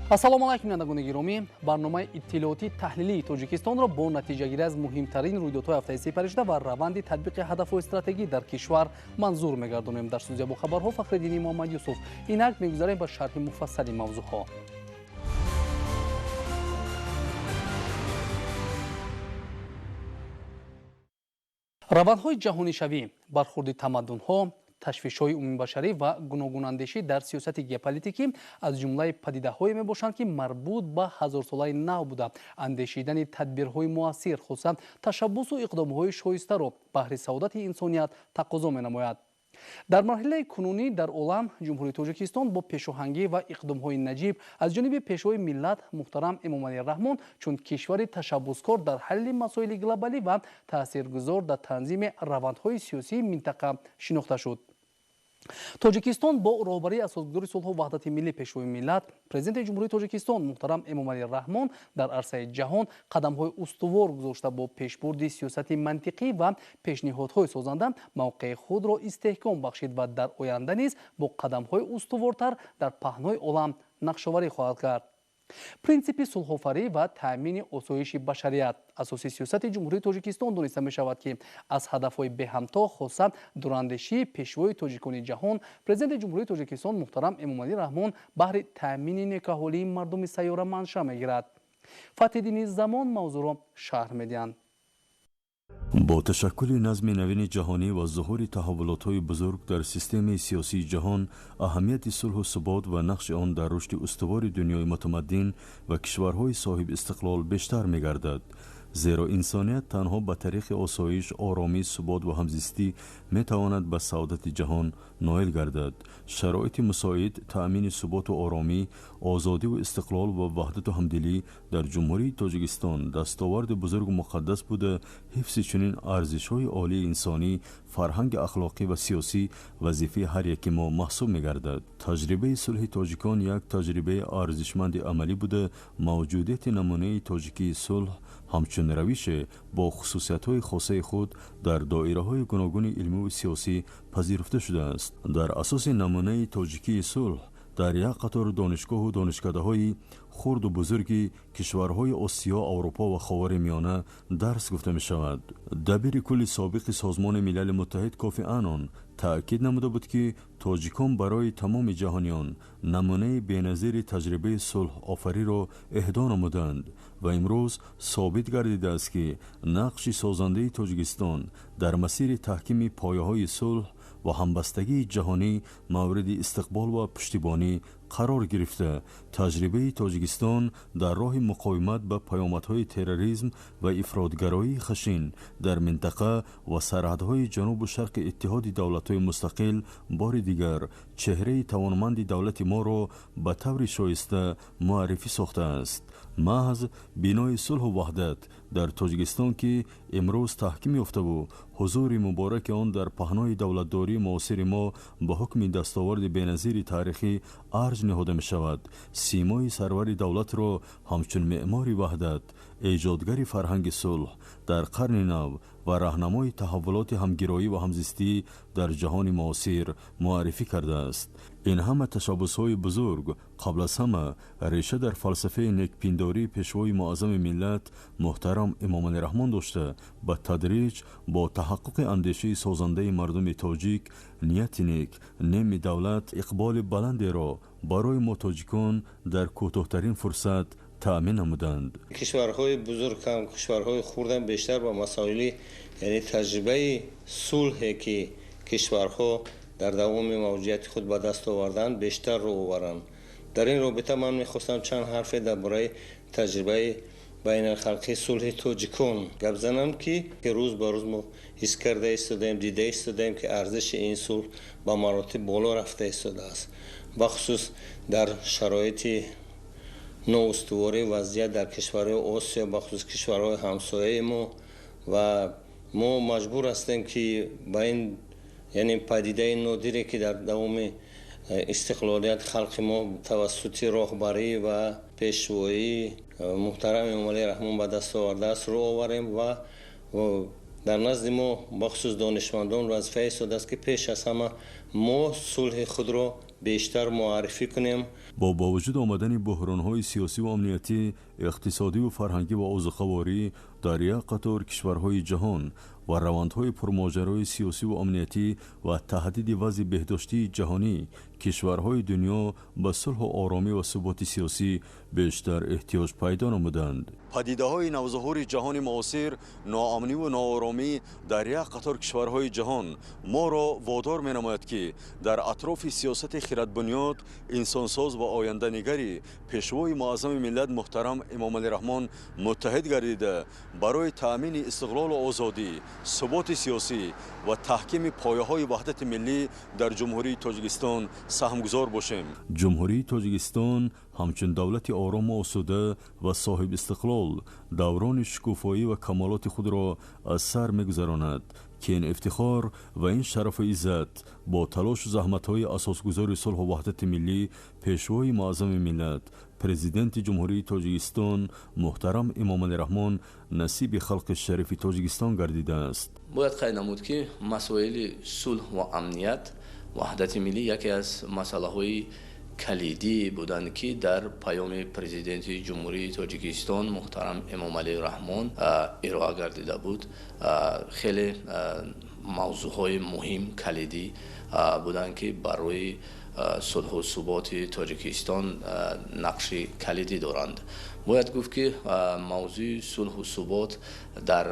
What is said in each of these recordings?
Ассалому алайкум, бинандагони гиромӣ. Барномаи иттилоотии таҳлилии Тоҷикистонро бо натиҷагирӣ аз муҳимтарин рӯйдодҳои ҳафтаи сипаришуда ва раванди татбиқи ҳадафҳои стратегӣ дар кишвар манзур мегардонем. Дар студия бо хабарҳо Фахриддини Муҳаммад Юсуф. Инак мегузарем ба шарҳи муфассали мавзӯъҳо. Равандҳои ҷаҳонишавӣ, бархурди тамаддунҳо, ташвишҳои умумибашарӣ ва гуногунандешӣ дар сиёсати геополитикӣ аз ҷумлаи падидаҳое мебошанд, ки марбут ба ҳазорсолаи нав буда, андешидани тадбирҳои муассир, хусусан ташаббусу иқдомҳои шоистаро баҳри саодати инсоният тақозо менамояд. Дар марҳилаи кунунӣ дар олам Ҷумҳурии Тоҷикистон бо пешоҳангӣ ва иқдомҳои наҷиб аз ҷониби пешвои миллат муҳтарам Эмомалӣ Раҳмон чун кишвари ташаббускор дар ҳалли масоили глобалӣ ва таъсиргузор дар танзими равандҳои сиёсии минтақа шинохта шуд. Тоҷикистон бо роҳбарии асосгузори сулҳу ваҳдати миллӣ, пешвои миллат, президенти Ҷумҳурии Тоҷикистон муҳтарам Эмомалӣ Раҳмон дар арсаи ҷаҳон қадамҳои устувор гузошта, бо пешбурди сиёсати мантиқӣ ва пешниҳодҳои созанда мавқеи худро истеҳком бахшид ва дар оянда низ бо қадамҳои устувортар дар паҳнои олам нақшоварӣ хоҳад кард. Принсипи сулҳофарӣ ва таъмини осоиши башарият асоси сиёсати Ҷумҳурии Тоҷикистон дониста мешавад, ки аз ҳадафҳои беҳамто, хоса дурандешии пешвои тоҷикони ҷаҳон, президенти Ҷумҳурии Тоҷикистон муҳтарам Эмомалӣ Раҳмон баҳри таъмини некаҳолии мардуми сайёра манша мегирад. Фатҳиддини Замон мавзӯъро шарҳ медиҳанд. Бо ташаккули назми навини ҷаҳонӣ ва зуҳури таҳаввулотҳои бузург дар системаи сиёсии ҷаҳон, аҳамияти сулҳу субот ва нақши он дар рушди устувори дунёи мутамаддин ва кишварҳои соҳибистиқлол бештар мегардад. Зеро инсоният танҳо ба тариқи осоиш, оромӣ, субот ва ҳамзистӣ метавонад ба саодати ҷаҳон ноил гардад. Шароити мусоид, таъмини суботу оромӣ, озодиву истиқлол ва ваҳдату ҳамдилӣ дар Ҷумҳурии Тоҷикистон дастоварди бузургу муқаддас буда, ҳифзи чунин арзишҳои олии инсонӣ, фарҳанги ахлоқӣ ва сиёсӣ вазифаи ҳар яки мо маҳсуб мегардад. Таҷрибаи сулҳи тоҷикон як таҷрибаи арзишманди амалӣ буда, мавҷудияти намунаи тоҷикии сулҳ ҳамчун равише бо хусусиятҳои хосаи худ дар доираҳои гуногуни илмиву сиёсӣ пазируфта шудааст. Дар асоси намунаи тоҷикии сулҳ дар як қатор донишгоҳу донишкадаҳои хурду бузурги кишварҳои Осиё, Аврупо ва Ховари Миёна дарс гуфта мешавад. Дабири кулли собиқи Созмони Милали Муттаҳид Кофи Аннон таъкид намуда буд, ки тоҷикон барои тамоми ҷаҳониён намунаи беназири таҷрибаи сулҳофариро эҳдо намуданд ва имрӯз собит гардидааст, ки нақши созандаи Тоҷикистон дар масири таҳкими пояҳои сулҳ ва ҳамбастагии ҷаҳонӣ мавриди истиқбол ва пуштибонӣ қарор гирифта, таҷрибаи Тоҷикистон дар роҳи муқовимат ба паёмадҳои терроризм ва ифротгароии хашин дар минтақа ва сарҳадҳои ҷанубу шарқи Иттиҳоди давлатҳои мустақил бори дигар чеҳраи тавонманди давлати моро ба таври шоиста муаррифӣ сохтааст. Маҳз бинои сулҳу ваҳдат дар Тоҷикистон, ки имрӯз таҳким ёфтаву ҳузури мубораки он дар паҳнои давлатдории муосири мо ба ҳукми дастоварди беназири таърихӣ арҷ ниҳода мешавад, симои сарвари давлатро ҳамчун меъмори ваҳдат, эҷодгари фарҳанги сулҳ дар қарни нав ва раҳнамои таҳаввулоти ҳамгироӣ ва ҳамзистӣ дар ҷаҳони муосир муаррифӣ кардааст. Ин ҳама ташаббусҳои бузург қабл аз ҳама реша дар фалсафаи некпиндории пешвои муаззами миллат муҳтарам Эмомалӣ Раҳмон дошта, ба тадриҷ бо таҳаққуқи андешаи созандаи мардуми тоҷик, нияти нек, неми давлат иқболи баландеро барои мо тоҷикон дар кӯтоҳтарин фурсат таъмин намуданд. Кишварҳои бузург ҳам, кишварҳои хурдам бештар ба масоили, яъне таҷрибаи сулҳе, ки кишварҳо дар давоми мавҷудияти худ ба даст оварданд, бештар рӯ оваранд. Дар ин робита ман мехостам чанд ҳарфе дар бораи таҷрибаи байналхалқии сулҳи тоҷикон гап занам, ки рӯз ба рӯз мо ҳис карда истодаем, дида истодаем, ки арзиши ин сулҳ ба маротиб боло рафта истодааст, бахусус дар шароити ноустувории вазъият дар кишварҳои Осиё, бахусус кишварҳои ҳамсояи мо. Ва мо маҷбур ҳастем, ки ба ин, яъне падидаи нодире, ки дар давоми истиқлолият халқи мо тавассути роҳбарӣ ва пешвоии муҳтарам Эмомалӣ Раҳмон ба даст овардааст, рӯ оварем. Ва дар назди мо, бахусус донишмандон, вазифа истодааст, ки пеш аз ҳама Мо сулҳи худро бештар муаррифӣ кунем. Бо ба вуҷуд омадани буҳронҳои сиёсиву амниятӣ, иқтисодиву фарҳангӣ ва озуқаворӣ дар як қатор кишварҳои ҷаҳон ва равандҳои пурмоҷарои сиёсиву амниятӣ ва таҳдиди вазъи беҳдоштии ҷаҳонӣ, кишварҳои дунё ба сулҳу оромӣ ва суботи сиёсӣ бештар эҳтиёҷ пайдо намуданд. Падидаҳои навзуҳури ҷаҳони муосир, ноамниву нооромӣ дар як қатор кишварҳои ҷаҳон моро водор менамояд, ки дар атрофи сиёсати хиратбунёд, инсонсоз ва оянданигари пешвои муаззами миллат муҳтарам Эмомалӣ Раҳмон муттаҳид гардида, барои таъмини истиқлолу озодӣ, суботи сиёсӣ ва таҳкими пояҳои ваҳдати миллӣ дар Ҷумҳурии Тоҷикистон саҳмгузор бошем. Ҷумҳурии Тоҷикистон ҳамчун давлати орому осуда ва соҳибистиқлол даврони шукуфоӣ ва камолоти худро аз сар мегузаронад, ки ин ифтихор ва ин шарафу иззат бо талошу заҳматҳои асосгузори сулҳу ваҳдати миллӣ, пешвои муаззами миллат, президенти Ҷумҳурии Тоҷикистон муҳтарам Эмомалӣ Раҳмон насиби халқи шарифи Тоҷикистон гардидааст. Бояд қайд намуд, ки масоили сулҳ ва амният, ваҳдати миллӣ яке аз масъалаҳои калидӣ буданд, ки дар паёми президенти Ҷумҳурии Тоҷикистон муҳтарам Эмомалӣ Раҳмон ироа гардида буд. Хеле мавзӯъҳои муҳим, калидӣ буданд, ки барои сулҳу суботи Тоҷикистон нақши калидӣ доранд. Бояд гуфт, ки мавзӯи сулҳу субот дар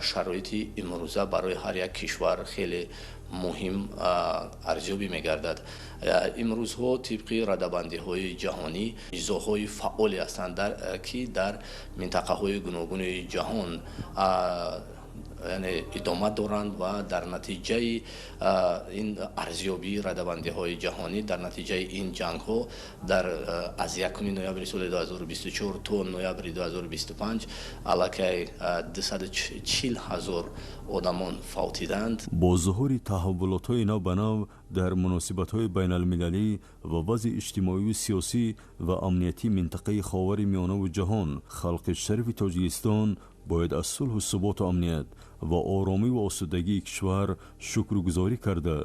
шароити имрӯза барои ҳар як кишвар хеле муҳим арзёбӣ мегардад. Имрӯзҳо тибқи радабандиҳои ҷаҳонӣ низоъҳои фаъоле ҳастанд, ки дар минтақаҳои гуногуни ҷаҳон, яъне, идома доранд ва дар натиҷаи ин арзёбии радабандиҳои ҷаҳонӣ, дар натиҷаи ин ҷангҳо дар аз 1 ноябри соли 2024 то ноябри 2025 аллакай 240 ҳазор одамон фавтиданд. Бо зуҳури таҳаввулотҳои нав ба нав дар муносибатҳои байналмилалӣ ва вазъи иҷтимоию сиёсӣ ва амниятии минтақаи Ховари Миёнаву ҷаҳон, халқи шарифи Тоҷикистон бояд аз сулҳу суботу амният ва оромӣ ва осудагии кишвар шукргузорӣ карда,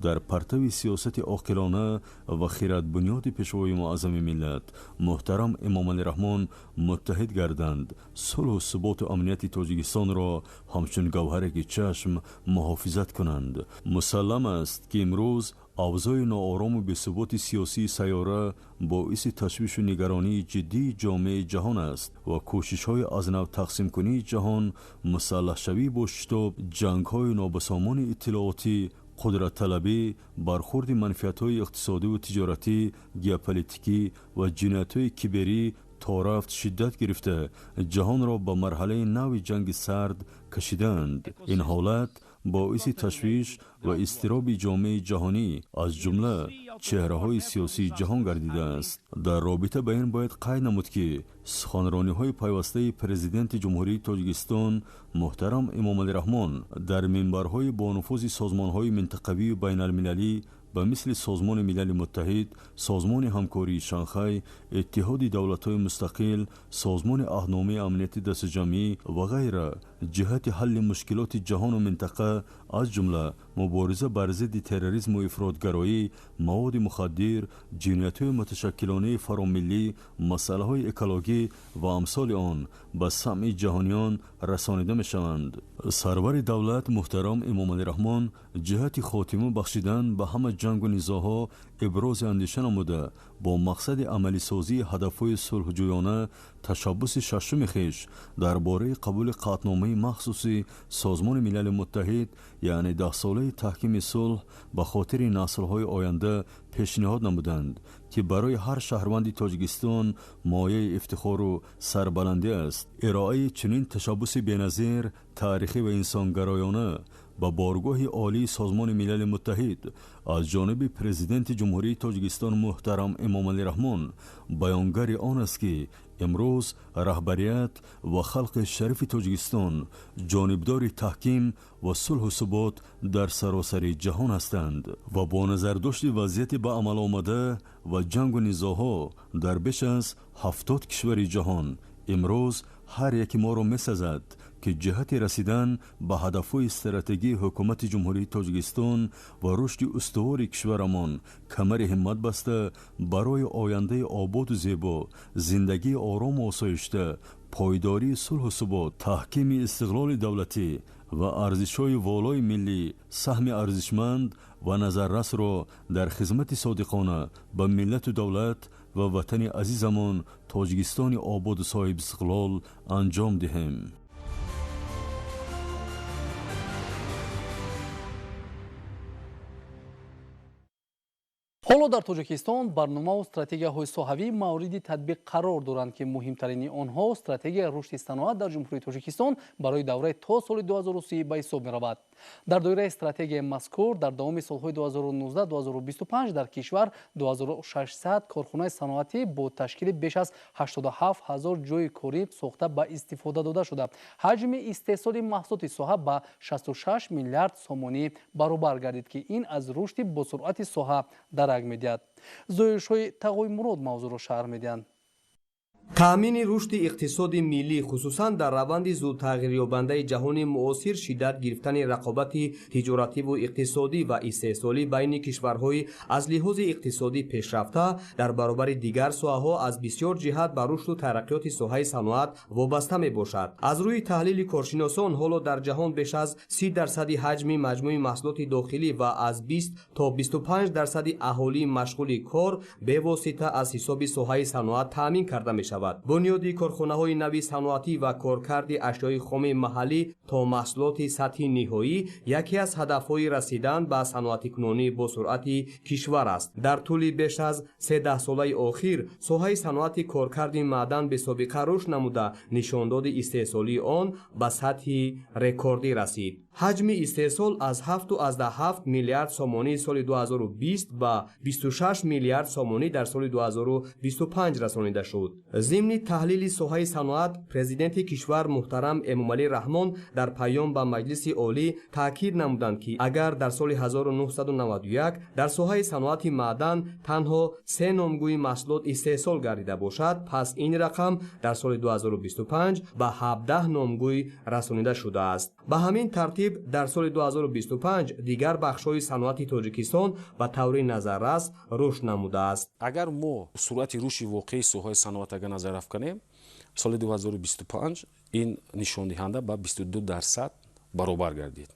дар партави сиёсати оқилона ва хиратбунёди пешвои муаззами миллат муҳтарам Эмомалӣ Раҳмон муттаҳид гарданд, сулҳу суботу амнияти Тоҷикистонро ҳамчун гавҳареки чашм муҳофизат кунанд. Мусаллам аст, ки имрӯз авзои ноорому бесуботи сиёсии сайёра боиси ташвишу нигаронии ҷиддии ҷомеаи ҷаҳон аст ва кӯшишҳои аз нав тақсимкунии ҷаҳон, мусаллаҳшавӣ бо шитоб, ҷангҳои нобасомони иттилоотӣ, қудратталабӣ, бархурди манфиатҳои иқтисодиву тиҷоратӣ, геополитикӣ ва ҷиноятҳои киберӣ то рафт шиддат гирифта, ҷаҳонро ба марҳалаи нави ҷанги сард кашидаанд. Ин ҳолат боиси ташвиш ва изтироби ҷомеаи ҷаҳонӣ, аз ҷумла чеҳраҳои сиёсии ҷаҳон гардидааст. Дар робита ба ин бояд қайд намуд, ки суханрониҳои пайвастаи президенти Ҷумҳурии Тоҷикистон муҳтарам Эмомалӣ Раҳмон дар минбарҳои бонуфузи созмонҳои минтақавию байналмилалӣ ба мисли Созмони Милали Муттаҳид, Созмони Ҳамкории Шанхай, Иттиҳоди Давлатҳои Мустақил, Созмони Аҳдномаи Амнияти Дастаҷамъӣ ва ғайра ҷиҳати ҳалли мушкилоти ҷаҳону минтақа, аз ҷумла мубориза бар зидди терроризму ифротгароӣ, маводи мухаддир, ҷиноятҳои муташаккилонаи фаромиллӣ, масъалаҳои экологӣ ва амсоли он ба самъи ҷаҳониён расонида мешаванд. Сарвари давлат муҳтарам Эмомалӣ Раҳмон ҷиҳати хотима бахшидан ба ҳама ҷангу низоъҳо ибрози андеша намуда, бо мақсади амалисозии ҳадафҳои сулҳҷӯёна ташаббуси шашуми хеш дар бораи қабули қатъномаи махсуси Созмони Милали Муттаҳид, яъне даҳсолаи таҳкими сулҳ ба хотири наслҳои оянда пешниҳод намуданд, ки барои ҳар шаҳрванди Тоҷикистон мояи ифтихору сарбаландӣ аст. Ироаи чунин ташаббуси беназир, таърихӣ ва инсонгароёна ба боргоҳи олии Созмони Милали Муттаҳид аз ҷониби президенти Ҷумҳурии Тоҷикистон муҳтарам Эмомалӣ Раҳмон баёнгари он аст, ки имрӯз раҳбарият ва халқи шарифи Тоҷикистон ҷонибдори таҳким ва сулҳу субот дар саросари ҷаҳон ҳастанд ва бо назардошти вазъияти ба амал омада ва ҷангу низоъҳо дар беш аз 70 кишвари ҷаҳон имрӯз Ҳар яки моро месазад, ки ҷиҳати расидан ба ҳадафҳои стратегии Ҳукумати Ҷумҳурии Тоҷикистон ва рушди устувори кишварамон камари ҳиммат баста, барои ояндаи ободу зебо, зиндагии орому осоишта, пойдории сулҳу субот, таҳкими истиқлоли давлатӣ ва арзишҳои волои миллӣ саҳми арзишманд ва назаррасро дар хизмати содиқона ба миллату давлат ва ватани азизамон Тоҷикистони ободу соҳибистиқлол анҷом диҳем. Ҳоло дар Тоҷикистон барномаву стратегияҳои соҳавӣ мавриди татбиқ қарор доранд, ки муҳимтарини онҳо стратегияи рушди саноат дар Ҷумҳурии Тоҷикистон барои давраи то соли 2030 ба ҳисоб меравад. Дар доираи стратегияи мазкур дар давоми солҳои 2019-2025 дар кишвар 2600 корхонаи саноатӣ бо ташкили беш аз 87 ҳазор ҷойи корӣ сохта ба истифода дода шуда, ҳаҷми истеҳсоли маҳсулоти соҳа ба 66 миллиард сомонӣ баробар гардид, ки ин аз рушди босуръати соҳа дарак медиҳад. Зоиршоҳи Тағои Мурод мавзӯъро шарҳ медиҳанд. Таъмини рушди иқтисоди миллӣ, хусусан дар раванди зудтағйирёбандаи ҷаҳони муосир, шиддат гирифтани рақобати тиҷоративу иқтисодӣ ва истеҳсолӣ байни кишварҳои аз лиҳози иқтисодӣ пешрафта дар баробари дигар соҳаҳо аз бисёр ҷиҳат ба рушду тараққиёти соҳаи саноат вобаста мебошад. Аз рӯи таҳлили коршиносон, ҳоло дар ҷаҳон беш аз 30% ҳаҷми маҷмӯи маҳсулоти дохилӣ ва аз 20 то 25% аҳолии машғули кор бевосита аз ҳисоби соҳаи саноат таъмин карда мешавад. Бунёди корхонаҳои нави саноатӣ ва коркарди ашёи хоми маҳаллӣ то маҳсулоти сатҳи ниҳоӣ яке аз ҳадафҳои расидан ба саноатикунонии босуръати кишвар аст. Дар тӯли беш аз се даҳсолаи охир соҳаи саноати коркарди маъдан бесобиқа рушд намуда, нишондоди истеҳсолии он ба сатҳи рекордӣ расид. Ҳаҷми истеҳсол аз 7,7 миллиард сомонӣ соли 2020 ба 26 миллиард сомонӣ дар соли 2025 расонида шуд. Зимни таҳлили соҳаи саноат, президенти кишвар муҳтарам Эмомалӣ Раҳмон дар паём ба Маҷлиси Олӣ таъкид намуданд, ки агар дар соли 1991 дар соҳаи саноати маъдан танҳо се номгӯи маҳсулот истеҳсол гардида бошад, пас ин рақам дар соли 2025 ба 17 номгӯй расонида шудааст. Ба ҳамин тартиб дар соли 2025 дигар бахшҳои саноати Тоҷикистон ба таври назаррас рушд намудааст. Агар мо суръати рушди воқеии соҳаи саноат агар назар афканем, соли 2025 ин нишондиҳанда ба 22% баробар гардид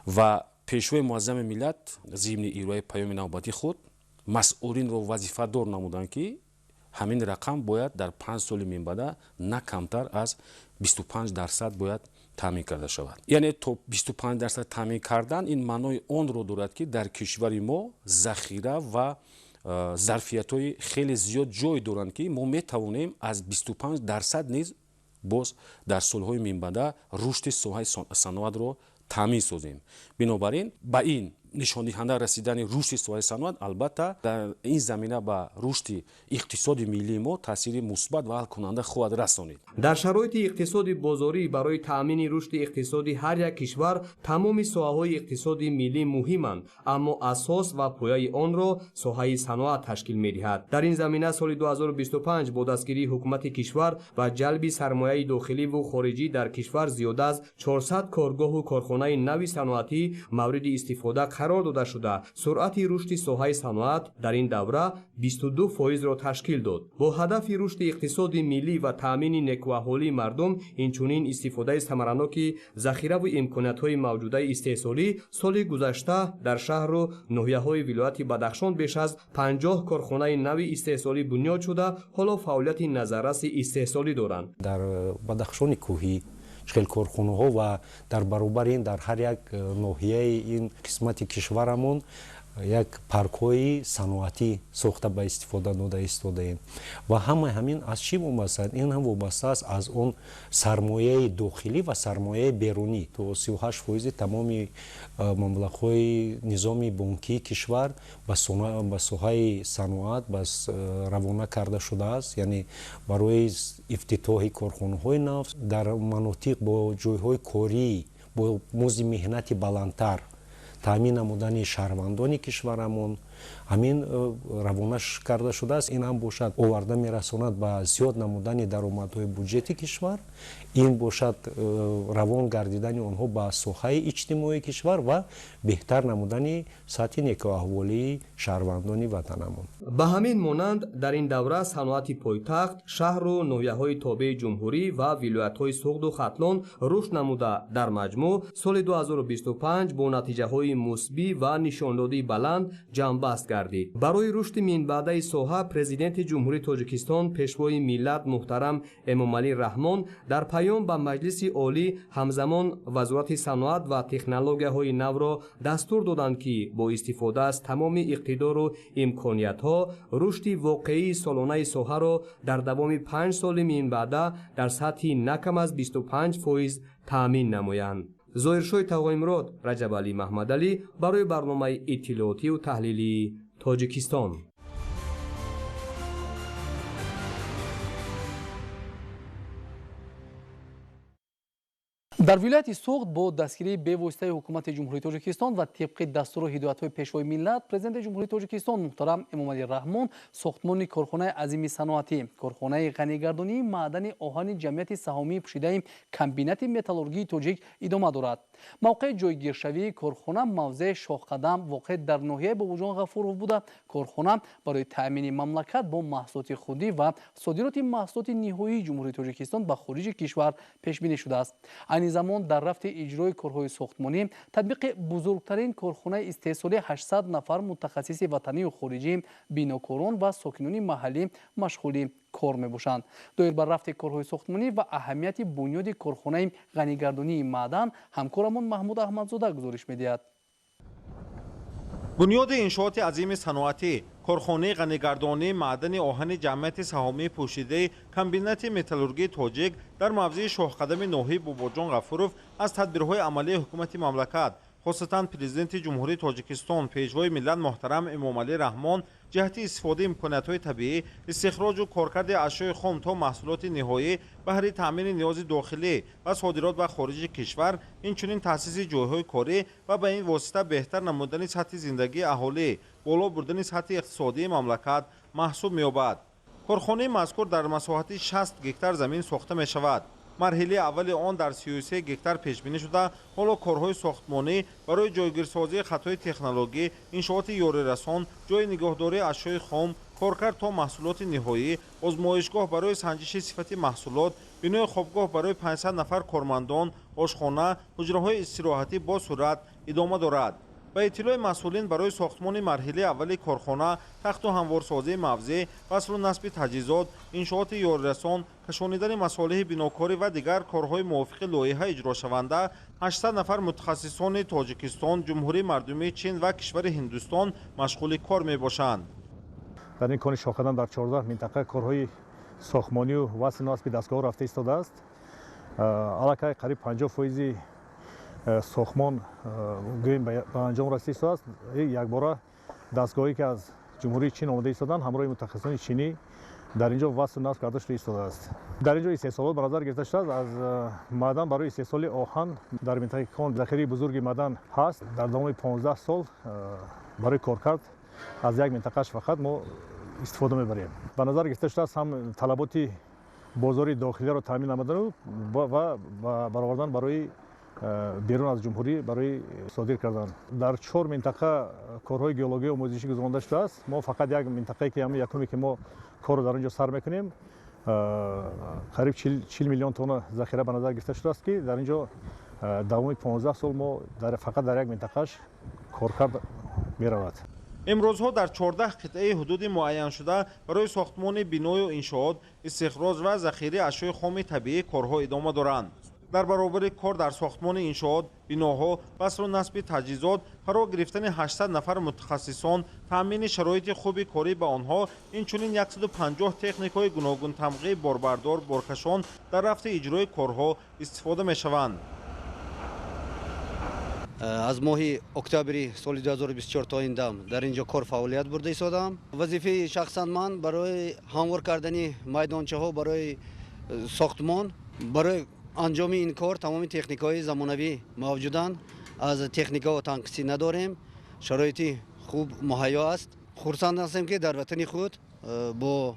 ва Пешвои Муаззами миллат зимни ироаи паёми навбатии худ масъулинро вазифадор намуданд, ки ҳамин рақам бояд дар 5 соли минбаъда на камтар аз 25% бояд таъмин карда шавад. Яъне то 25% таъмин кардан ин маънои онро дорад, ки дар кишвари мо захира ва зарфиятҳои хеле зиёд ҷой доранд, ки мо метавонем аз 25% низ боз дар солҳои минбаъда рушди соҳаи саноатро таъмин созем. Бинобар ин ба ин нишондиҳанда расидани рушди соҳаи саноат албатта дар ин замина ба рушди иқтисоди миллии мо таъсири мусбат ва ҳалкунанда хоҳад расонид. Дар шароити иқтисоди бозорӣ барои таъмини рушди иқтисоди ҳар як кишвар тамоми соҳаҳои иқтисоди миллӣ муҳиманд, аммо асос ва пояи онро соҳаи саноат ташкил медиҳад. Дар ин замина соли 2025 бо дастгирии ҳукумати кишвар ва ҷалби сармояи дохиливу хориҷӣ дар кишвар зиёда аз 400 коргоҳу корхонаи нави саноатӣ мавриди истифода қарор дода шуда, суръати рушди соҳаи саноат дар ин давра 22%-ро ташкил дод. Бо ҳадафи рушди иқтисоди миллӣ ва таъмини некӯаҳолии мардум, инчунин истифодаи самараноки захираву имкониятҳои мавҷудаи истеҳсолӣ, соли гузашта дар шаҳру ноҳияҳои вилояти Бадахшон беш аз 50 корхонаи нави истеҳсолӣ бунёд шуда, ҳоло фаъолияти назарраси истеҳсолӣ доранд. Дар Бадахшони кӯҳӣ хел корхонаҳо ва дар баробари ин дар ҳар як ноҳияи ин қисмати кишварамон як паркҳои саноатӣ сохта ба истифода дода истодаем. Ва ҳамаи ҳамин аз чӣ вобаста аст? Ин ҳам вобаста аст аз он сармояи дохилӣ ва сармояи берунӣ. То 38% тамоми маблағҳои низоми бонкии кишвар ба соҳаи саноат равона карда шудааст, яъне барои ифтитоҳи корхонаҳои нав дар манотиқ бо ҷойҳои корӣ бо музди меҳнати баландтар таъмин намудани шаҳрвандони кишварамон. Ҳамин равонаш карда шудааст. Ин ҳам бошад оварда мерасонад ба зиёд намудани даромадҳои буҷети кишвар, ин бошад равон гардидани онҳо ба соҳаи иҷтимоии кишвар ва беҳтар намудани сатҳи некӯаҳволии шаҳрвандони ватанамон. Ба ҳамин монанд дар ин давра саноати пойтахт, шаҳру ноҳияҳои тобеи ҷумҳурӣ ва вилоятҳои Суғду Хатлон рушд намуда, дар маҷмӯъ соли 2025 бо натиҷаҳои мусбӣ ва нишондодии баланд ҷамъбаст гардид. Барои рушди минбаъдаи соҳа Президенти Ҷумҳурии Тоҷикистон, Пешвои миллат муҳтарам Эмомалӣ Раҳмон дар паём ба Маҷлиси Олӣ ҳамзамон Вазорати саноат ва технологияҳои навро дастур доданд, ки бо истифода аз тамоми иқтидору имкониятҳо рушди воқеии солонаи соҳаро дар давоми 5 соли минбаъда дар сатҳи на кам аз 25% таъмин намоянд. Зоҳиршоҳ Тағоимурод, Раҷабалӣ Маҳмадалӣ барои барномаи иттилоотию таҳлилии Тоҷикистон. Дар вилояти Суғд бо дастгирии бевоситаи ҳукумати Ҷумҳурии Тоҷикистон ва тибқи дастуру ҳидоятҳои Пешвои миллат, Президенти Ҷумҳурии Тоҷикистон муҳтарам Эмомалӣ Раҳмон сохтмони корхонаи азими саноатӣ, корхонаи ғанигардонии маъдани оҳани ҷамъияти саҳомии пӯшидаи комбинати металлургии тоҷик идома дорад. Мавқеи ҷойгиршавии корхона мавзеи Шоҳқадам воқеъ дар ноҳияи Бобоҷон Ғафуров буда, корхона барои таъмини мамлакат бо маҳсулоти худӣ ва содироти маҳсулоти ниҳоии Ҷумҳурии Тоҷикистон ба хориҷи кишвар пешбинӣ шудааст. Айни замон дар рафти иҷрои корҳои сохтмонӣ татбиқи бузургтарин корхонаи истеҳсолии 800 нафар мутахассиси ватанию хориҷӣ, бинокорон ва сокинони маҳаллӣ машғули кор мебошанд. Доир ба рафти корҳои сохтмонӣ ва аҳамияти бунёди корхонаи ғанигардонии маъдан ҳамкорамон Маҳмуд Аҳмадзода гузориш медиҳад. Бунёди иншооти азими саноатӣ, корхонаи ғанигардонии маъдани оҳани ҷамъияти саҳомии пӯшидаи комбинати металлургии тоҷик дар мавзеи Шоҳқадами ноҳияи Бобоҷон Ғафуров аз тадбирҳои амалии ҳукумати мамлакат, хусусан Президенти Ҷумҳурии Тоҷикистон, Пешвои миллат муҳтарам Эмомалӣ Раҳмон ҷиҳати истифодаи имкониятҳои табиӣ, истихроҷу коркарди ашёи хом то маҳсулоти ниҳоӣ баҳри таъмини ниёзи дохилӣ ва содирот ба хориҷи кишвар, инчунин таъсиси ҷойҳои корӣ ва ба ин восита беҳтар намудани сатҳи зиндагии аҳолӣ, боло бурдани сатҳи иқтисодии мамлакат маҳсуб меёбад. Корхонаи мазкур дар масоҳати 60 гектар замин сохта мешавад. Марҳилаи аввали он дар 33 гектар пешбинӣ шуда, ҳоло корҳои сохтмонӣ барои ҷойгирсозии хатҳои технологӣ, иншооти ёрирасон, ҷойи нигоҳдории ашёи хом, коркард то маҳсулоти ниҳоӣ, озмоишгоҳ барои санҷиши сифати маҳсулот, бинои хобгоҳ барои 500 нафар кормандон, ошхона, ҳуҷраҳои истироҳатӣ бо суръат идома дорад. Ба иттилои масъулин барои сохтмони марҳилаи аввали корхона, тахту ҳамворсозии мавзеъ, васлу насби таҷҳизот, иншооти ёрирасон, кашонидани масолеҳи бинокорӣ ва дигар корҳои мувофиқи лоиҳа иҷрошаванда 800 нафар мутахассисони Тоҷикистон, Ҷумҳурии Мардумии Чин ва кишвари Ҳиндустон машғули кор мебошанд. Дар ин кони Шоҳқадам дар 14 минтақа корҳои сохтмонию васлу насби дастгоҳҳо рафта истодааст. Аллакай қариб 50% сохтмон гӯем ба анҷом расида истодааст. Якбора дастгоҳе ки аз Ҷумҳурии Чин омода истоданд, ҳамроҳи мутахассисони чинӣ дар инҷо васлу насб карда шуда истодааст. Дар инҷо истеҳсолот ба назар гирифта шудааст аз маъдан барои истеҳсоли оҳан. Дар минтақаи кон захираи бузурги маъдан ҳаст. Дар давоми 15 сол барои коркард аз як минтақаш фақат мо истифода мебарем. Ба назар гирифта шудааст ҳам талаботи бозори дохилиро таъмин намудану ва баровардан барои берун аз ҷумҳурӣ барои содир кардан. Дар 4 минтақа корҳои геологии омӯзишӣ гузаронда шудааст. Мо фақат як минтақае ки ҳамин якуме ки мо корро дар он ҷо сар мекунем, қариб 40 миллион тонна захира ба назар гирифта шудааст, ки дар ин ҷо давоми 15 сол мо фақат дар як минтақаш коркард меравад. Имрӯзҳо дар 14 қитъаи ҳудуди муайяншуда барои сохтмони биною иншоот, истихроҷ ва захираи ашёи хоми табиӣ корҳо идома доранд. Дар баробари кор дар сохтмони иншоот, биноҳо, васлу насби таҷҳизот, фаро гирифтани 800 нафар мутахассисон, таъмини шароити хуби корӣ ба онҳо, инчунин 150 техникаҳои гуногунтамғии борбардор, боркашон дар рафти иҷрои корҳо истифода мешаванд. Аз моҳи октябри соли 2024 то ин дам дар ин ҷо кор фаъолият бурда истодам. Вазифаи шахсан ман барои ҳамвор кардани майдончаҳо барои сохтмон, барои анҷоми ин кор тамоми техникаҳои замонавӣ мавҷуданд. Аз техникаҳо танқисӣ надорем, шароити хуб муҳайё аст. Хурсанд ҳастем, ки дар ватани худ бо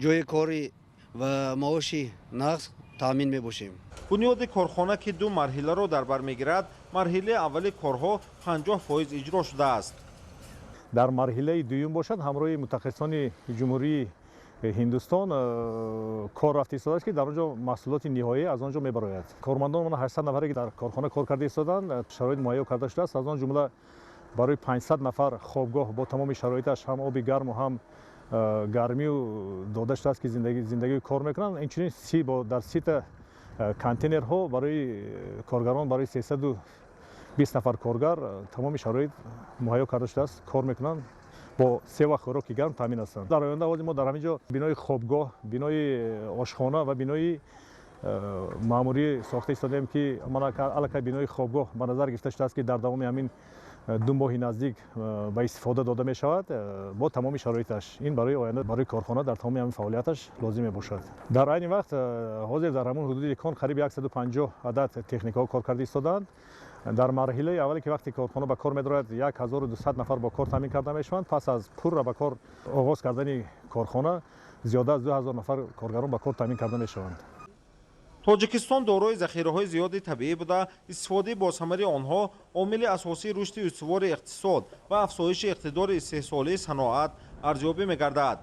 ҷойи корӣ ва маоши нағз таъмин мебошем. Бунёди корхона, ки ду марҳиларо дар бар мегирад, марҳилаи аввали корҳо 50% иҷро шудааст. Дар марҳилаи дуюм бошад, ҳамроҳи мутахассисони Ҷумҳурии Ҳиндустон кор рафта истодааст, ки дар он ҷо маҳсулоти ниҳоӣ аз он ҷо мебарояд. Кормандон 800 нафаре, ки дар корхона кор карда истоданд, шароит муҳайё карда шудааст. Аз он ҷумла барои 500 нафар хобгоҳ бо тамоми шароиташ, ҳам оби гарму ҳам гармию дода шудааст, ки зиндагию кор мекунанд. Инчунин дар 30-та контейнерҳо барои коргарон, барои 320 нафар коргар тамоми шароит муҳайё карда шудааст, кор мекунанд, бо се вақт хӯроки гарм таъмин ҳастанд. Дар оянда ҳозир мо дар ҳамин ҷо бинои хобгоҳ, бинои ошхона ва бинои маъмурӣ сохта истодаем, ки аллакай бинои хобгоҳ ба назар гирифта шудааст, ки дар давоми ҳамин 2 моҳи наздик ба истифода дода мешавад бо тамоми шароиташ. Ин барои оянда барои корхона дар тамоми ҳамин фаъолияташ лозим мебошад. Дар айни вақт ҳозир дар ҳамон ҳудуди кон қариб 150 адад техникаҳо кор карда истодаанд. Дар марҳилаи аввале, ки вақте корхона ба кор медорад, 1200 нафар бо кор таъмин карда мешаванд. Пас аз пурра ба кор оғоз кардани корхона зиёда аз 2000 нафар коргарон ба кор таъмин карда мешаванд. Тоҷикистон дорои захираҳои зиёди табиӣ буда, истифодаи босамари онҳо омили асосии рушди устувори иқтисод ва афзоиши иқтидори истеҳсолии саноат арзёбӣ мегардад.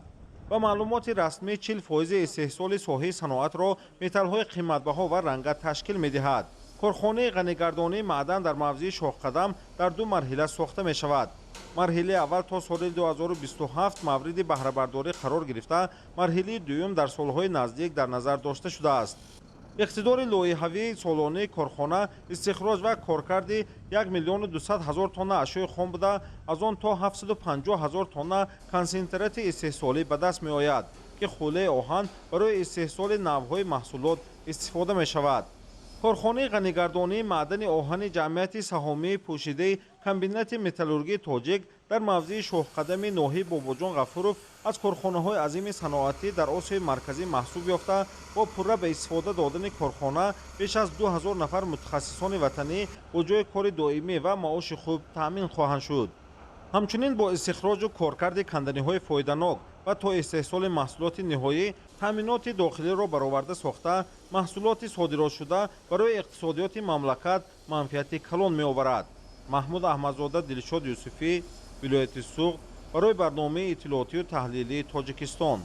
Ба маълумоти расмӣ, 40% истеҳсоли соҳаи саноатро металлҳои қиматбаҳо ва ранга ташкил медиҳад. Корхонаи ғанигардонии маъдан дар мавзеи Шоҳқадам дар ду марҳила сохта мешавад. Марҳилаи аввал то соли 2027 мавриди баҳрабардорӣ қарор гирифта, марҳилаи дуюм дар солҳои наздик дар назар дошта шудааст. Иқтидори лоиҳавии солонаи корхона истихроҷ ва коркарди 1 200 000 тонна ашёи хом буда, аз он то 750 000 тонна консентрати истеҳсолӣ ба даст меояд, ки хӯлаи оҳан барои истеҳсоли навъҳои маҳсулот истифода мешавад. Корхонаи ғанигардонии маъдани оҳани ҷамъияти саҳомии пӯшидаи комбинати металлургии тоҷик дар мавзеи Шоҳқадами ноҳияи Бобоҷон Ғафуров аз корхонаҳои азими саноатӣ дар Осиёи Марказӣ маҳсуб ёфта, бо пурра ба истифода додани корхона беш аз 2000 нафар мутахассисони ватанӣ бо ҷойи кори доимӣ ва маоши хуб таъмин хоҳанд шуд. Ҳамчунин бо истихроҷу коркарди канданиҳои фоиданок ва то истеҳсоли маҳсулоти ниҳоӣ таъминоти дохилиро бароварда сохта, маҳсулоти содиротшуда барои иқтисодиёти мамлакат манфиати калон меоварад. Маҳмуд Аҳмадзода, Дилшод Юсуфӣ, вилояти Суғд, барои барномаи иттилоотию таҳлилии Тоҷикистон.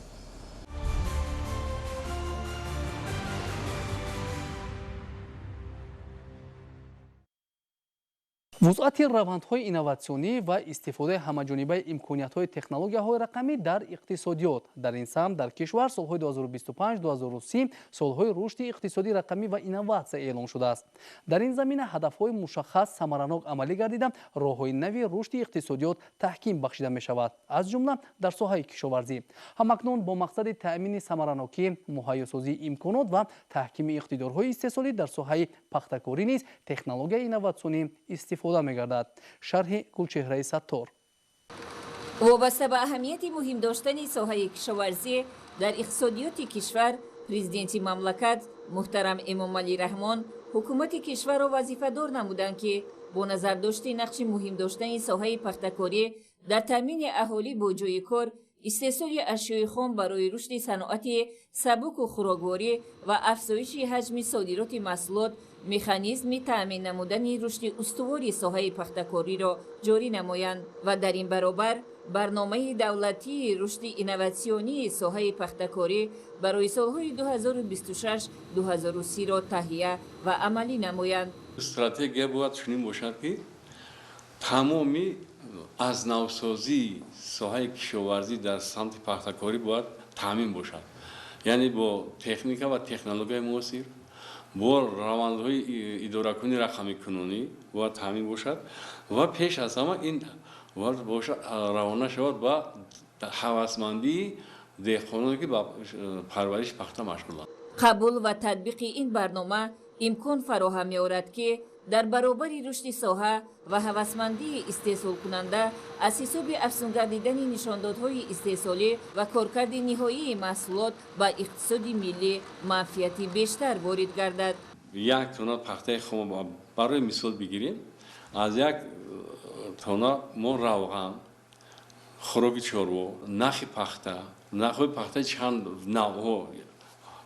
Вусъати равандҳои инноватсионӣ ва истифодаи ҳамаҷонибаи имкониятҳои технологияҳои рақамӣ дар иқтисодиёт. Дар ин самт дар кишвар солҳои 2025-2030 солҳои рушди иқтисодии рақамӣ ва инноватсия эълон шудааст. Дар ин замина ҳадафҳои мушаххас самаранок амалӣ гардида, роҳҳои нави рушди иқтисодиёт таҳким бахшида мешавад, аз ҷумла дар соҳаи кишоварзӣ. Ҳамакнун бо мақсади таъмини самаранокӣ, муҳайёсозии имконот ва таҳкими иқтидорҳои истеҳсолӣ дар соҳаи пахтакорӣ низ технологияи инноватсионӣ истифода мегардад. Шарҳи Гулчеҳраи Саттор. Вобаста ба аҳамияти муҳим доштани соҳаи кишоварзӣ дар иқтисодиёти кишвар, президенти мамлакат муҳтарам Эмомалӣ Раҳмон ҳукумати кишварро вазифадор намуданд, ки бо назардошти нақши муҳим доштани соҳаи пахтакорӣ дар таъмини аҳолӣ бо ҷойи кор, истеҳсоли ашёи хом барои рушди саноати сабуку хӯрокворӣ ва афзоиши ҳаҷми содироти маҳсулот, механизми таъмин намудани рушди устувори соҳаи пахтакориро ҷорӣ намоянд ва дар ин баробар барномаи давлатии рушди инноватсионии соҳаи пахтакорӣ барои солҳои 2026-2030-ро таҳия ва амалӣ намоянд. Стратегия бояд чунин бошад, ки тамоми аз навсозии соҳаи кишоварзӣ дар самти пахтакорӣ бояд таъмин бошад, яъне бо техника ва технологияи муосир, бо равандҳои идоракунӣ рақамикунонӣ бояд таъмин бошад ва пеш аз ҳама ин бояд равона шавад ба ҳавасмандии деҳқононе, ки ба парвариши пахта машғуланд. Қабул ва татбиқи ин барнома имкон фароҳам меорад, ки дар баробари рушди соҳа ва ҳавасмандии истеҳсолкунанда аз ҳисоби афзунгардидани нишондодҳои истеҳсолӣ ва коркарди ниҳоии маҳсулот ба иқтисоди миллӣ манфиати бештар ворид гардад. Як тонна пахтаи хом барои мисол бигирем, аз як тонна мо равған, Хӯроки чорво, нахи пахта, нахҳои пахта чанд навъҳо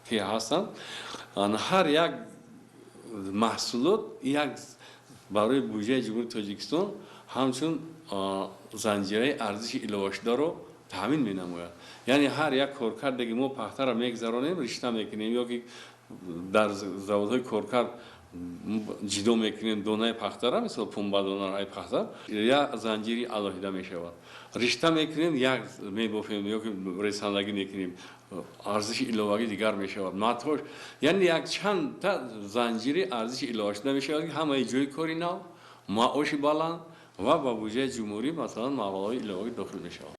ки ҳастанд, ҳар як маҳсулот як барои буҷаи Ҷумҳурии Тоҷикистон ҳамчун занҷираи арзиши иловашударо таъмин менамояд. Яъне ҳар як коркарде ки мо пахтаро мегузаронем, ришта мекунем ё ки дар заводҳои коркард ҷидо мекунем донаи пахтара, мисол пунбадонаро ай пахта, як занҷири алоҳида мешавад. Ришта мекунем, як мебофем ё ки ресандагӣ мекунем, арзиши иловагӣ дигар мешавад. Матош, яъне якчандта занҷири арзиши иловашуда мешавад, ки ҳамаи ҷои кори нав, маоши баланд ва ба буҷаи ҷумҳурӣ масалан маблағҳои иловагӣ дохил мешавад.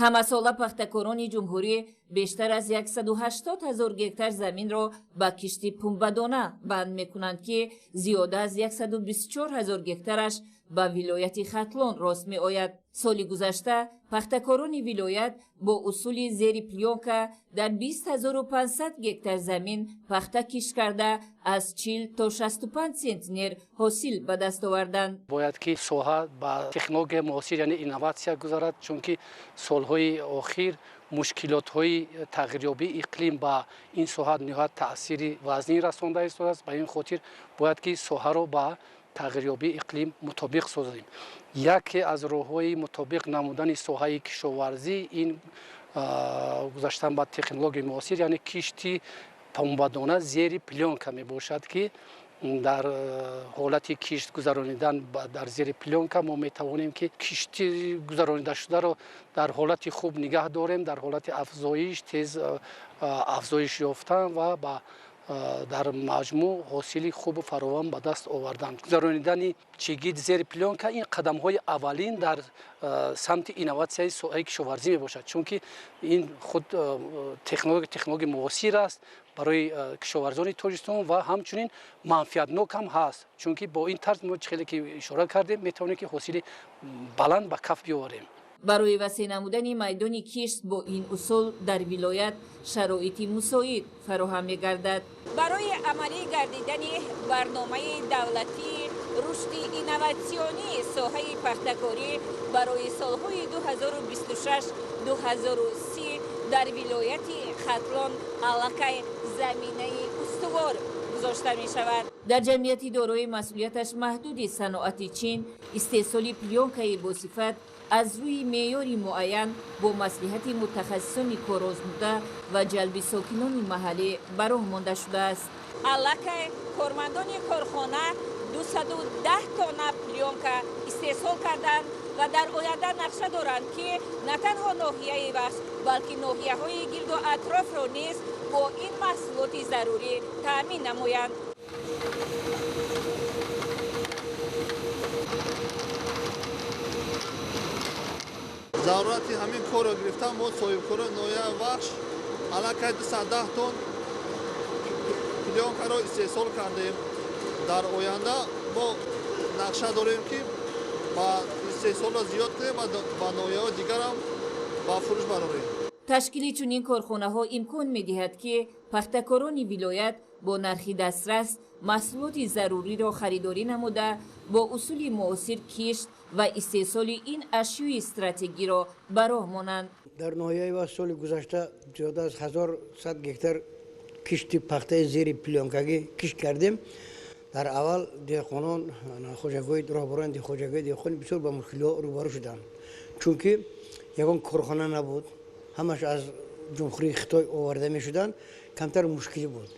Ҳамасола пахтакорони ҷумҳурӣ бештар аз 180 ҳазор гектар заминро ба кишти пунбадона банд мекунанд, ки зиёда аз 124 ҳазор гектараш ба вилояти Хатлон рост меояд. Соли гузашта пахтакорони вилоят бо усули зери плёнка дар 20 500 гектар замин пахта кишт карда, аз 40 то 65 центнер ҳосил ба даст оварданд. Бояд ки соҳа ба технологияи муосир, яъне инноватсия гузарад, чунки солҳои охир мушкилотҳои тағйирёбии иқлим ба ин соҳа ниҳоят таъсири вазнин расонда истодааст. Ба ин хотир бояд ки соҳаро ба тағйирёбии иқлим мутобиқ созем. Яке аз роҳҳои мутобиқ намудани соҳаи кишоварзӣ ин гузаштан ба технологияи муосир, яъне кишти пунбадона зери плёнка мебошад, ки дар ҳолати кишт гузаронидан дар зери плёнка мо метавонем, ки кишти гузаронидашударо дар ҳолати хуб нигаҳ дорем, дар ҳолати афзоиш, тез афзоиш ёфтан ва ба дар маҷмӯъ ҳосили хубу фаровон ба даст овардан. Гузаронидани чигит зери плёнка ин қадамҳои аввалин дар самти инноватсияи соҳаи кишоварзӣ мебошад, чунки ин худ технологияи муосир аст барои кишоварзони Тоҷикистон ва ҳамчунин манфиатнок ҳам ҳаст, чунки бо ин тарз мо, хеле ки ишора кардем, метавонем, ки ҳосили баланд ба каф биёварем. Барои васеъ намудани майдони кишт бо ин усул дар вилоят шароити мусоид фароҳам мегардад. Барои амалӣ гардидани барномаи давлатии рушди инноватсионии соҳаи пахтакорӣ барои солҳои 2026-2030 дар вилояти Хатлон аллакай заминаи устувор гузошта мешавад. Дар ҷамъияти дорои масъулияташ маҳдуди саноати Чин истеҳсоли плёнкаи босифат аз рӯи меъёри муайян бо маслиҳати мутахассисони корозмуда ва ҷалби сокинони маҳаллӣ ба роҳ монда шудааст. Аллакай кормандони корхона 210 тонна плёнка истеҳсол карданд ва дар оянда нақша доранд, ки на танҳо ноҳияи Вахш, балки ноҳияҳои гирду атрофро низ бо ин маҳсулоти зарурӣ таъмин намоянд. Зарурати ҳамин корро гирифтан мо, соҳибкорони ноҳияи Вахш, аллакай 210 тонн плёнкаро истеҳсол кардем. Дар оянда мо нақша дорем, ки ба истеҳсолро зиёд кунем ва ба ноҳияҳои дигарам ба фурӯш барорем. Ташкили чунин корхонаҳо имкон медиҳад, ки пахтакорони вилоят бо нархи дастрас маҳсулоти заруриро харидорӣ намуда, бо усули муосир кишт ва истеҳсоли ин ашёи стратегиро ба роҳ монанд. Дар ноҳияи Вахш соли гузашта зиёда аз 1100 гектар кишти пахтаи зери плёнкагӣ кишт кардем. Дар аввал деҳқонон, хоҷагиҳои, роҳбарони хоҷагиҳои деҳқонӣ бисёр ба мушкилиҳо рӯбарӯ шуданд, чунки ягон корхона набуд, ҳамаш аз Ҷумҳурии Хитой оварда мешуданд, камтар мушкилӣ буд.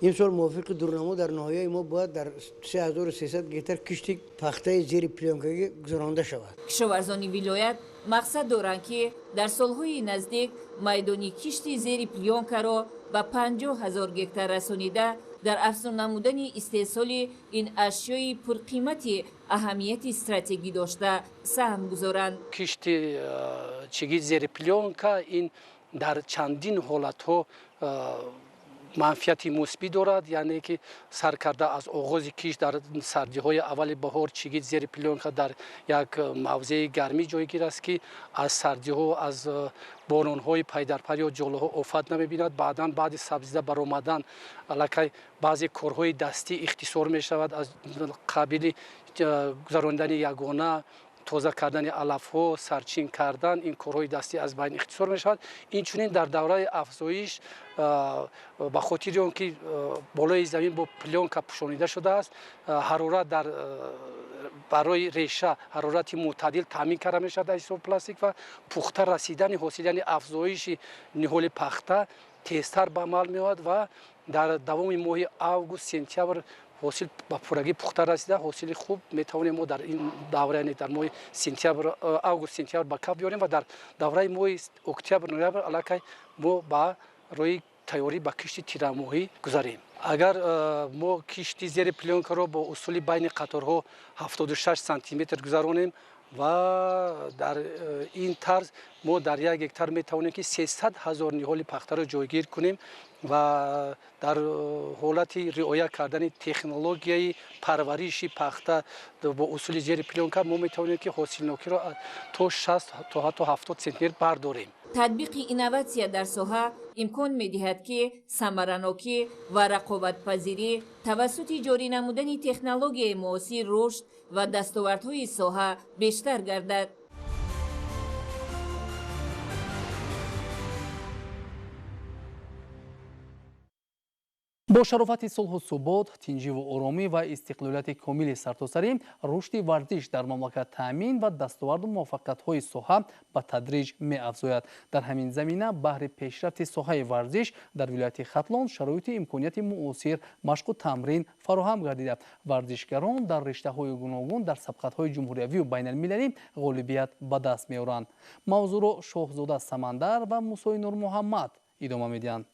Имсол мувофиқи дурнамо дар ноҳияи мо бояд дар 3300 гектар кишти пахтаи зери плёнкагӣ гузаронда шавад. Кишоварзони вилоят мақсад доранд, ки дар солҳои наздик майдони кишти зери плёнкаро ба 50 000 гектар расонида, дар афзун намудани истеҳсоли ин ашёи пурқимати аҳамияти стратегӣ дошта саҳм гузоранд. Кишти чигит зери плёнка ин дар чандин ҳолатҳо манфиати мусбӣ дорад, яъне ки сар карда аз оғози кишт дар сардиҳои аввали баҳор, чигит зери плёнка дар як мавзеи гармӣ ҷойгир аст, ки аз сардиҳо, аз боронҳои пайдарпай ё ҷолаҳо офат намебинад. Баъдан, баъди сабзида баромадан, аллакай баъзе корҳои дастӣ ихтисор мешавад, аз қабили гузаронидани ягона Тоза кардани алафҳо, сарчин кардан, ин корҳои дастӣ аз байн ихтисор мешавад. Инчунин дар давраи афзоиш, ба хотири он ки болои замин бо плёнка пӯшонида шудааст, ҳарорат дар барои реша ҳарорати мӯътадил таъмин карда мешавад аз ҳисоби пластик ва пухта расидани ҳосил, яъне афзоиши ниҳоли пахта тезтар ба амал меояд ва дар давоми моҳи август, сентябр ҳосил ба пуррагӣ пухта расида, ҳосили хуб метавонем мо дар ин давра, яъне дар моҳи сентябр, август, сентябр ба каф биёрем ва дар давраи моҳи октябр, ноябр аллакай мо ба роҳи тайёрӣ ба кишти тирамоҳӣ гузарем. Агар мо кишти зери плёнкаро бо усули байни қаторҳо 76 сантиметр гузаронем ва дар ин тарз мо дар як гектар метавонем ки 300 ҳазор ниҳоли пахтаро ҷойгир кунем ва дар ҳолати риоя кардани технологияи парвариши пахта бо усули зери плёнка мо метавонем ки ҳосилнокиро то 60 то ҳатто 70 центнер бардорем. Татбиқи инноватсия дар соҳа имкон медиҳад, ки самаранокӣ ва рақобатпазирӣ тавассути ҷорӣ намудани технологияи муосир рушд ва дастовардҳои соҳа бештар гардад. Бо шарофати сулҳу субот, тинҷиву оромӣ ва истиқлолияти комили сартосарӣ, рушди варзиш дар мамлакат таъмин ва дастоварду муваффақиятҳои соҳа ба тадриҷ меафзояд. Дар ҳамин замина баҳри пешрафти соҳаи варзиш дар вилояти Хатлон шароити имконияти муосир, машқу тамрин фароҳам гардида. Варзишгарон дар риштаҳои гуногун дар сабқатҳои ҷумҳуриявию байналмилалӣ ғолибият ба даст меоранд. Мавзӯъро Шоҳзода Самандар ва Мусои Нурмуҳаммад идома медиҳанд.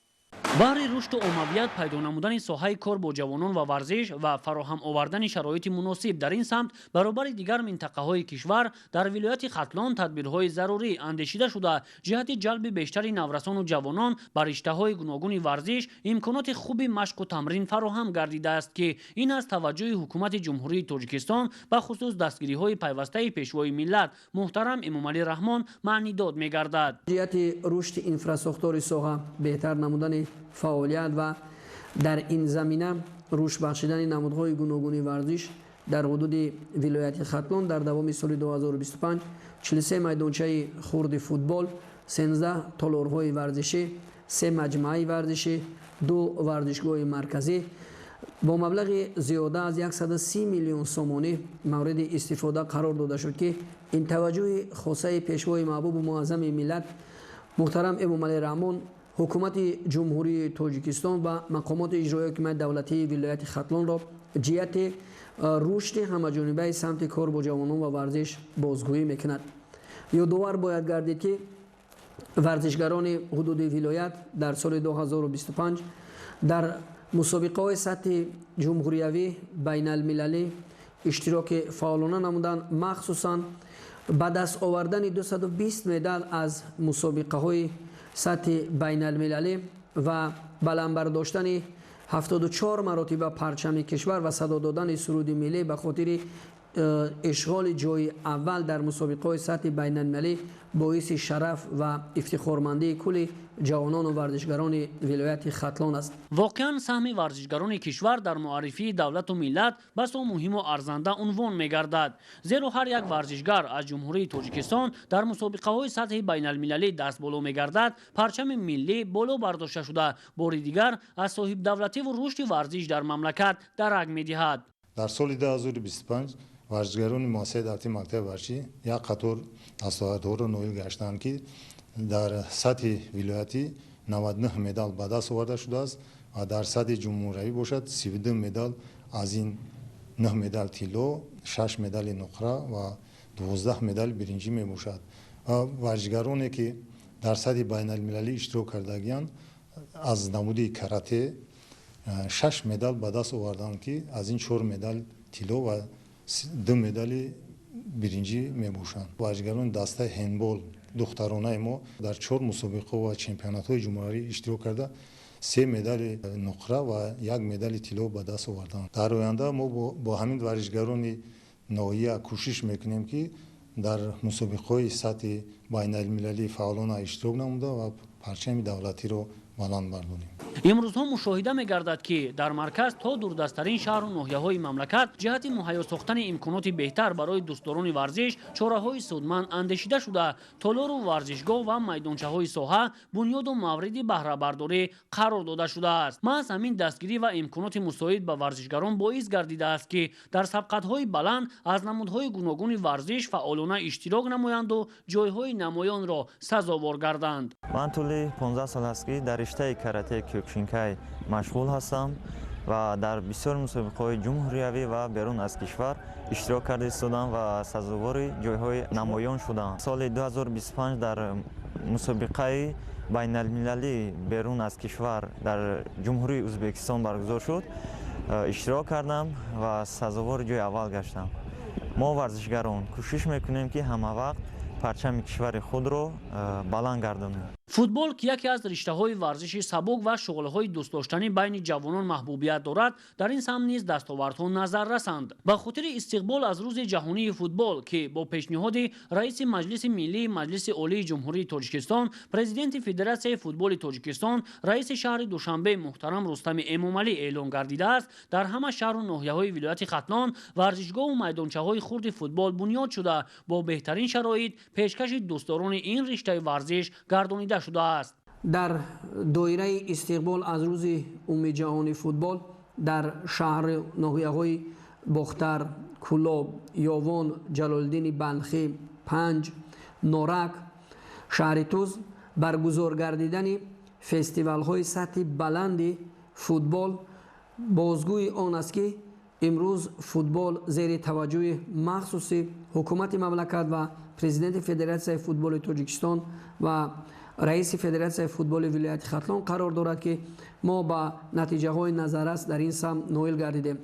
Баҳри рушду оммавият пайдо намудани соҳаи кор бо ҷавонон ва варзиш ва фароҳам овардани шароити муносиб дар ин самт баробари дигар минтақаҳои кишвар дар вилояти Хатлон тадбирҳои зарурӣ андешида шуда, ҷиҳати ҷалби бештари наврасону ҷавонон ба риштаҳои гуногуни варзиш имконоти хуби машқу тамрин фароҳам гардидааст, ки ин аз таваҷҷӯҳи ҳукумати Ҷумҳурии Тоҷикистон ба хусус дастгириҳои пайвастаи Пешвои миллат муҳтарам Эмомалӣ Раҳмон маънидод мегардад. Ҷиҳати рушди инфрасохтори соҳа, беҳтар намудани фаъолият ва дар ин замина рушд бахшидани намудҳои гуногуни варзиш дар ҳудуди вилояти Хатлон дар давоми соли 2025 43 майдончаи хурди футбол, 13 толорҳои варзишӣ, 3 маҷмӯаи варзишӣ, 2 варзишгоҳи марказӣ бо маблағи зиёда аз 130 миллион сомонӣ мавриди истифода қарор дода шуд, ки ин таваҷҷӯҳи хосаи Пешвои маҳбубу муаззами миллат муҳтарам Эмомалӣ Раҳмон, ҳукумати Ҷумҳурии Тоҷикистон ва мақомоти иҷроии ҳокимияти давлатии вилояти Хатлонро ҷиҳати рушди ҳамаҷонибаи самти кор бо ҷавонон ва варзиш бозгӯӣ мекунад. Ёдовар бояд гардид, ки варзишгарони ҳудуди вилоят дар соли 2025 дар мусобиқаҳои сатҳи ҷумҳуриявӣ, байналмилалӣ иштироки фаъолона намуданд, махсусан ба даст овардани 220 медал аз мусобиқаҳои сатҳи байналмилалӣ ва баланд бардоштани 74 маротиба парчами кишвар ва садо додани суруди миллӣ ба хотири ишғоли ҷои аввал дар мусобиқаҳои сатҳи байналмилалӣ боиси шараф ва ифтихормандии кулли ҷавонону варзишгарони вилояти Хатлон аст. Воқеан саҳми варзишгарони кишвар дар муаррифии давлату миллат басо муҳиму арзанда унвон мегардад, зеро ҳар як варзишгар аз Ҷумҳурии Тоҷикистон дар мусобиқаҳои сатҳи байналмилалӣ дастболо мегардад, парчами миллӣ боло бардошта шуда, бори дигар аз соҳибдавлативу рушди варзиш дар мамлакат дарак медиҳад. Дар соли 2025 варзишгарони муассисаи давлатии мактаби варзишӣ як қатор дастовардҳоро ноил гаштанд, ки дар сатҳи вилоятӣ 99 медал ба даст оварда шудааст ва дар сатҳи ҷумҳуриявӣ бошад 32 медал, аз ин 9 медал тилло, 6 медали нуқра ва 12 медали биринҷӣ мебошад. Ва варзишгароне ки дар сатҳи байналмилалӣ иштирок кардагиянд, аз намуди карате 6 медал ба даст оварданд, ки аз ин 4 медал тилло ва 2 медали биринҷӣ мебошанд. Варзишгарони дастаи ҳендбол духтаронаи мо дар 4 мусобиқа ва чемпионатҳои ҷумҳуриявӣ иштирок карда, 3 медали нуқра ва 1 медали тилло ба даст оварданд. Дар оянда мо бо ҳамин варзишгарони ноҳия кӯшиш мекунем, ки дар мусобиқаҳои сатҳи байналмилалӣ фаъолона иштирок намуда ва парчами давлатиро баланд бардорем. Имрӯзҳо мушоҳида мегардад, ки дар марказ то дурдасттарин шаҳру ноҳияҳои мамлакат ҷиҳати муҳайё сохтани имконоти беҳтар барои дӯстдорони варзиш чораҳои судманд андешида шуда, толору варзишгоҳ ва майдончаҳои соҳа бунёду мавриди баҳрабардорӣ қарор дода шудааст. Маҳз ҳамин дастгирӣ ва имконоти мусоид ба варзишгарон боис гардидааст, ки дар сабқатҳои баланд аз намудҳои гуногуни варзиш фаъолона иштирок намоянду ҷойҳои намоёнро сазовор гарданд. Ман тӯли 15 сол аст, ки дар риштаи каратеи кёкушинкай машғул ҳастам ва дар бисёр мусобиқаҳои ҷумҳуриявӣ ва берун аз кишвар иштирок карда истодам ва сазовори ҷойҳои намоён шудам. Соли 2025 дар мусобиқаи байналмилалӣ берун аз кишвар дар Ҷумҳурии Ӯзбекистон баргузор шуд, иштирок кардам ва сазовори ҷои аввал гаштам. Мо, варзишгарон, кӯшиш мекунем, ки ҳамавақт парчами кишвари худро баланд гардонем. Футбол, ки яке аз риштаҳои варзиши сабук ва шуғлҳои дӯстдоштанӣ байни ҷавонон маҳбубият дорад, дар ин самт низ дастовардҳо назар расанд. Ба хотири истиқбол аз Рӯзи ҷаҳонии футбол, ки бо пешниҳоди раиси Маҷлиси Миллии Маҷлиси Олии Ҷумҳурии Тоҷикистон, президенти Федератсияи футболи Тоҷикистон, раиси шаҳри Душанбе муҳтарам Рустами Эмомалӣ эълон гардидааст, дар ҳама шаҳру ноҳияҳои вилояти Хатлон варзишгоҳу майдончаҳои хурди футбол бунёд шуда, бо беҳтарин шароит пешкаши дӯстдорони ин риштаи варзиш гардонида шудааст. Дар доираи истиқбол аз Рӯзи умумиҷаҳонии футбол дар шаҳри ноҳияҳои Бохтар, Кӯлоб, Ёвон, Ҷалолиддини Балхӣ, Панҷ, Норак, шаҳри Туз баргузор гардидани фестивалҳои сатҳи баланди футбол бозгӯи он аст, ки имрӯз футбол зери таваҷҷӯҳи махсуси ҳукумати мамлакат ва президенти Федератсияи футболи Тоҷикистон ва раиси Федератсияи футболи вилояти Хатлон қарор дорад, ки мо ба натиҷаҳои назаррас дар ин самт ноил гардидем.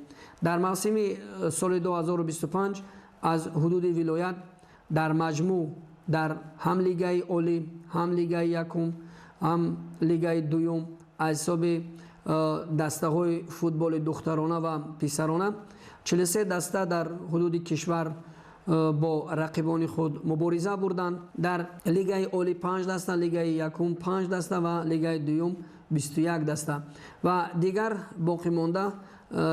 Дар мавсими соли 2025 аз ҳудуди вилоят дар маҷмӯъ дар ҳам лигаи олӣ, ҳам лигаи якум, ҳам лигаи дуюм аз ҳисоби дастаҳои футболи духтарона ва писарона 43 даста дар ҳудуди кишвар бо рақибони худ мубориза бурданд. Дар лигаи олӣ 5 даста, лигаи якум 5 даста ва лигаи дуюм 21 даста ва дигар боқимонда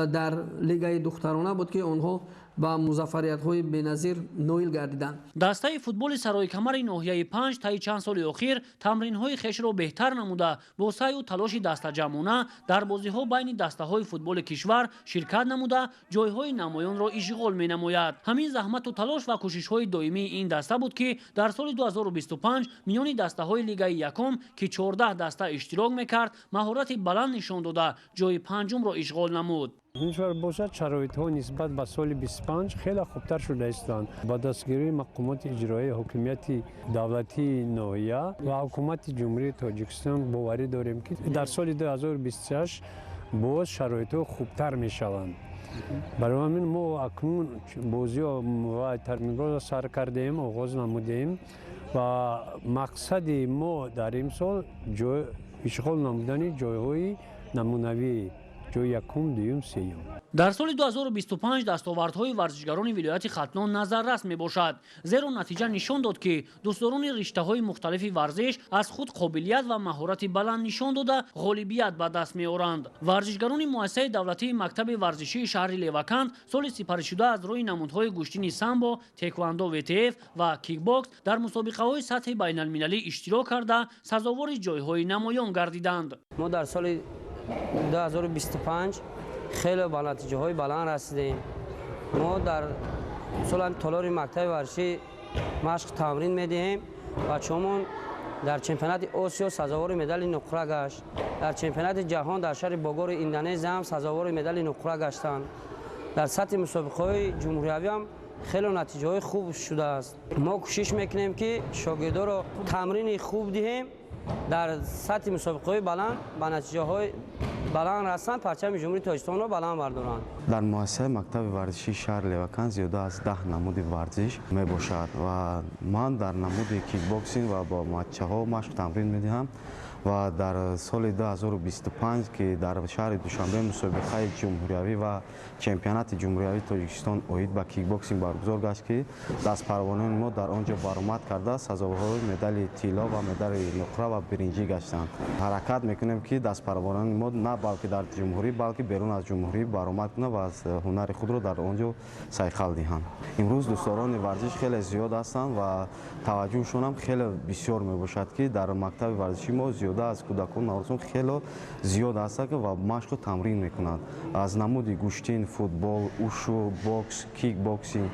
дар лигаи духтарона буд, ки онҳо ба музаффариятҳои беназир ноил гардиданд. Дастаи футболи Сарои-Камари ноҳияи Панҷ таи чанд соли охир тамринҳои хешро беҳтар намуда, бо саъю талоши дастаҷамъона дар бозиҳо байни дастаҳои футболи кишвар ширкат намуда, ҷойҳои намоёнро ишғол менамояд. Ҳамин заҳмату талош ва кӯшишҳои доимии ин даста буд, ки дар соли 2025 миёни дастаҳои лигаи якум, ки 14 даста иштирок мекард, маҳорати баланд нишон дода, ҷои панҷумро ишғол намуд. Инчунин бошад, шароитҳо нисбат ба соли 25 хеле хубтар шуда истанд. Ба дастгирии мақомоти иҷроии ҳокимияти давлатии ноҳия ва ҳукумати Ҷумҳурии Тоҷикистон боварӣ дорем, ки дар соли 2026 боз шароитҳо хубтар мешаванд. Барои ҳамин мо акнун бозиҳо ва тамринҳоро сар кардем, оғоз намудем ва мақсади мо дар имсол ишғол намудани ҷойҳои намунавӣ, ҷои якум, дуюм, сеюм. Дар соли 2025 дастовардҳои варзишгарони вилояти Хатлон назаррас мебошад, зеро натиҷа нишон дод, ки дӯстдорони риштаҳои мухталифи варзиш аз худ қобилият ва маҳорати баланд нишон дода, ғолибият ба даст меоранд. Варзишгарони муассисаи давлатии мактаби варзишии шаҳри Леваканд соли сипаришуда аз рӯи намудҳои гӯштини самбо, теквандо, ВТФ ва кикбокс дар мусобиқаҳои сатҳи байналмилалӣ иштирок карда, сазовори ҷойҳои намоён гардиданд. Мо дар соли 2025 хеле ба натиҷаҳои баланд расидем. Мо дар солани толори мактаби варзишӣ машқ тамрин медиҳем. Бачаҳомон дар чемпионати Осиё сазовори медали нуқра гашт, дар чемпионати ҷаҳон дар шаҳри Богори Индонезия ҳам сазовори медали нуқра гаштанд. Дар сатҳи мусобиқаҳои ҷумҳуриявӣ ҳам хеле натиҷаҳои хуб шудааст. Мо кӯшиш мекунем, ки шогирдоро тамрини хуб диҳем, дар сатҳи мусобиқаҳои баланд ба натиҷаҳои баланд расанд, парчами Ҷумҳурии Тоҷикистонро баланд бардоранд. Дар муассисаи мактаби варзишии шаҳри Левакант зиёда аз 10 намуди варзиш мебошад ва ман дар намуди кикбоксинг ва бо матчаҳо машқ тамрин медиҳам ва дар соли 2025 ки дар шаҳри Душанбе мусобиқаи ҷумҳуриявӣ ва чемпионати ҷумҳуриявии Тоҷикистон оид ба кикбоксинг баргузор гашт, ки дастпарвонони мо дар он ҷо баромад карда сазоворҳои медали тилло ва медали нуқра ва биринҷӣ гаштанд. Ҳаракат мекунем, ки дастпарвонони мо на балки дар ҷумҳурӣ, балки берун аз ҷумҳурӣ баромад кунанд ва аз ҳунари худро дар он ҷо сайқал диҳанд. Имрӯз дӯстдорони варзиш хеле зиёд ҳастанд ва таваҷҷӯҳшон ҳам хеле бисёр мебошад, ки дар мактаби варзиши мо зиёда аз кӯдакон наврасон хеле зиёд ҳастанд ва машқу тамрин мекунанд. Аз намуди гӯштин, футбол, ушу, бокс, кикбоксинг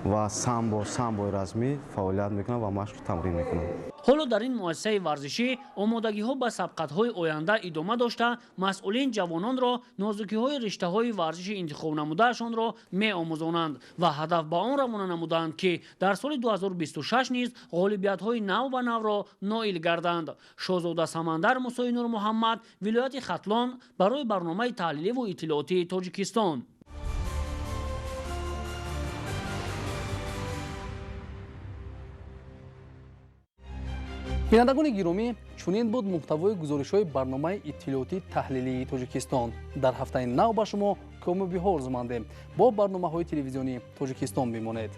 ва самбо, самбои размӣ фаъолият мекунанд ва машқу тамрин мекунанд. Ҳоло дар ин муассисаи варзишӣ омодагиҳо ба сабқатҳои оянда идома дошта, масъулин ҷавононро нозукиҳои риштаҳои варзиши интихобнамудаашонро меомӯзонанд ва ҳадаф ба он равона намуданд, ки дар соли 2026 низ ғолибиятҳои нав ба навро ноил гарданд. Шоҳзода Самандар, Мусои Нурмуҳаммад, вилояти Хатлон, барои барномаи таҳлиливу иттилоотии Тоҷикистон. Бинандагони гиромӣ, чунин буд муҳтавои гузоришҳои барномаи иттилоотии таҳлилии Тоҷикистон. Дар ҳафтаи нав ба шумо комёбиҳо орзумандем. Бо барномаҳои телевизионии Тоҷикистон бимонед.